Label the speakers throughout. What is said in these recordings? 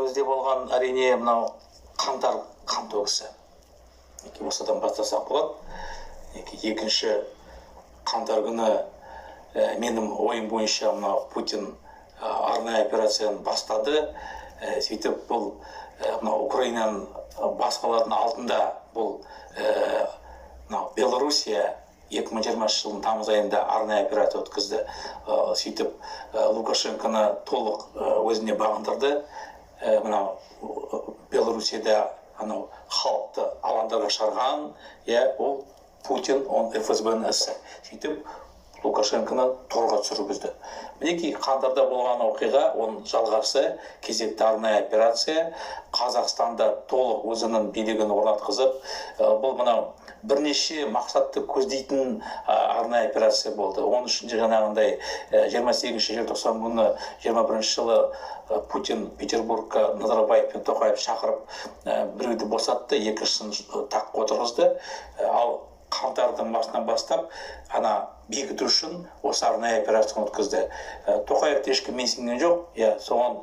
Speaker 1: Елімізде болған, әрине, мынау қаңтар қантөгісі. Осыдан бастасақ болады. Екінші қаңтар күні, менің ойым бойынша, мынау Путин арнайы операцияны бастады. Сөйтіп бұл мынау Украинаның басқалардың алдында бұл мынау Белоруссия 2020 жылдың тамыз айында арнайы операция өткізді. Сөйтіп Лукашенконы толық өзіне бағындырды. Мынау Белоруссияда анау халықты алаңдарға шығарған, иә, ол Путин, он ФСБ-ның ісі. Сөйтіп Лукашенконы торға түсіргізді. Мінекей, қаңтарда болған оқиға, оның жалғасы, кезекті арнайы операция. Қазақстанда толық өзінің билігін орнатқызып, бұл мынау бірнеше мақсатты көздейтін арнайы операция болды. Оның ішінде жаңағындай 28 желтоқсан күні 21 жылы Путин Петербургқа Назарбаев пен Тоқаев шақырып, біреуді босатты, екіншісін таққа отырғызды. Ал қаңтардың басынан бастап ана бекіту үшін осы арнайы операцияны өткізді. Тоқаевты ешкім менсінген жоқ, иә, соған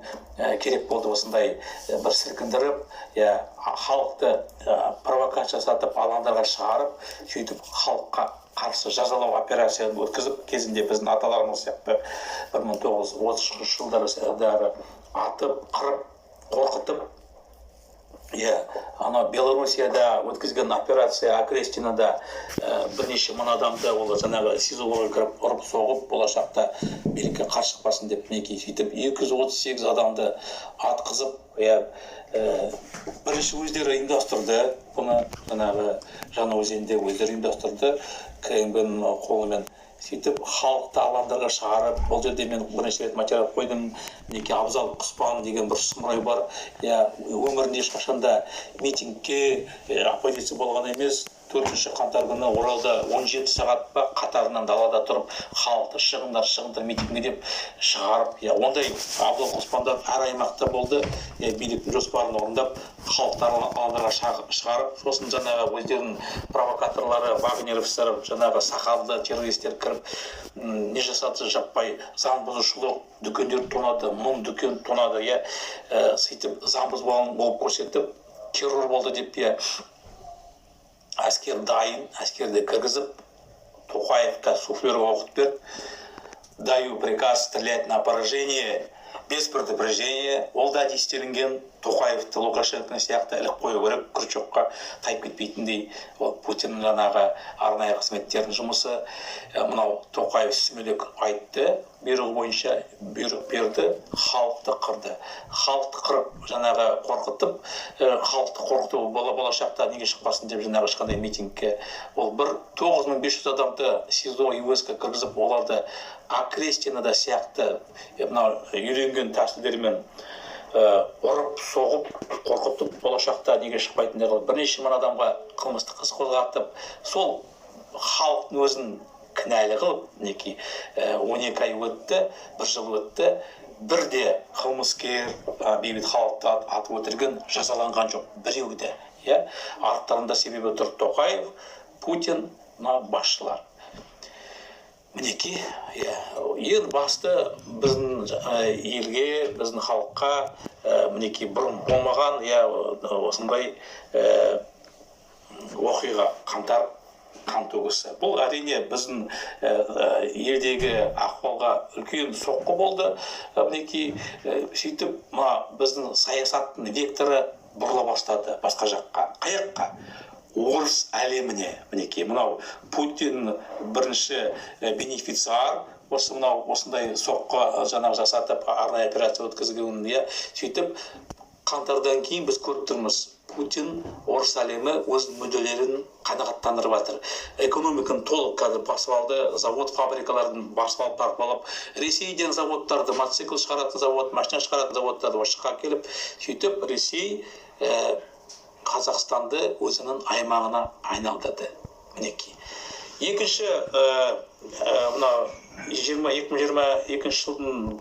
Speaker 1: керек болды осындай бір сілкіндіріп, иә, халықты провокация жасатып, алаңдарға шығарып, сөйтіп халыққа қарсы жазалау операцияны өткізіп, кезінде біздің аталарымыз сияқты 1933 жылдары атып, қырып, қорқытып, иә, ана Белоруссияда өткізген операция Окрестинада бірнеше мың адамды ол жаңағы СИЗОға кіріп, ұрып соғып, болашақта билікке қарсы шықпасын деп, мінекей, сөйтіп 238 адамды атқызып, иә, бірінші өздері ұйымдастырды бұны, жаңағы Жаңаөзенде өздері ұйымдастырды КНБ-ның қолымен. Сөйтіп халықты алаңдарға шығарып, бұл жерде мен бірнеше рет материал қойдым. Мінекей, Абзал Құспан деген бір сұмырай бар, иә, өмірінде ешқашан да митингке оппозиция болған емес. 4 қаңтар күні Оралда 17 сағат па қатарынан далада тұрып, халықты «шығыңдар, шығыңдар митингке» деп шығарып, иә, ондай Абзал Құспандар әр аймақта болды, иә, биліктің жоспарын орындап, халықты алаңдарға шығарып, сосын жаңағы өздерінің провокаторлары, вагнеровцтар, жаңағы сақалды террористер кіріп, не жасады? Жаппай заң бұзушылық, дүкендер тонады, мың дүкен тонады, иә, сөйтіп заң бұзбаған болып көрсетіп, террор болды деп, иә, әскер дайын, әскерді кіргізіп, Тоқаевқа суфлерға оқытып берді: «Даю приказ стрелять на поражение без предупреждения». Ол да істелінген. Тоқаевты Лукашенко сияқты іліп қою керек крючокқа, тайып кетпейтіндей. Ол Путиннің жаңағы арнайы қызметтердің жұмысы. Мынау Тоқаев сүмелек айтты, бұйрығы бойынша бұйрық берді, халықты қырды. Халықты қырып, жаңағы қорқытып, халықты қорқыту, болашақта неге шықпасын деп жаңағы ешқандай митингке. Ол бір 9500 адамды СИЗО, ИВС-ке кіргізіп, оларды Окрестинада сияқты мынау үйренген тәсілдермен ұрып соғып, қорқытып, болашақта неге шықпайтындай қылып, бірнеше мың адамға қылмыстық іс қозғатып, сол халықтың өзін кінәлі қылып, мінекей, 12 ай өтті, бір жыл өтті, бірде қылмыскер, бейбіт халықты атып өлтірген жазаланған жоқ біреуі де, иә. Арттарында себебі тұр Тоқаев, Путин, мына басшылар, мінекей, иә. Ең басты біздің елге, біздің халыққа, мінекей, бұрын болмаған, иә, осындай оқиға, қаңтар қантөгісі. Бұл, әрине, біздің елдегі ахуалға үлкен соққы болды. Мінекей, сөйтіп мына біздің саясаттың векторы бұрыла бастады басқа жаққа. Қай жаққа? Орыс әлеміне. Мінекей, мынау Путин бірінші бенефициар осы мынау осындай соққы жаңағы жасатып, арнайы операция өткізген, иә. Сөйтіп қаңтардан кейін біз көріп тұрмыз, Путин, орыс әлемі өз мүдделерін қанағаттандырып жатыр. Экономиканы толық қазір басып алды, завод, фабрикаларын басып алып, тартып алып, Ресейден заводтарды, мотоцикл шығаратын завод, машина шығаратын заводтарды осы жаққа әкеліп, сөйтіп Ресей Қазақстанды өзінің аймағына айналдырды. Мінекей, екінші мынау 2022 жылдың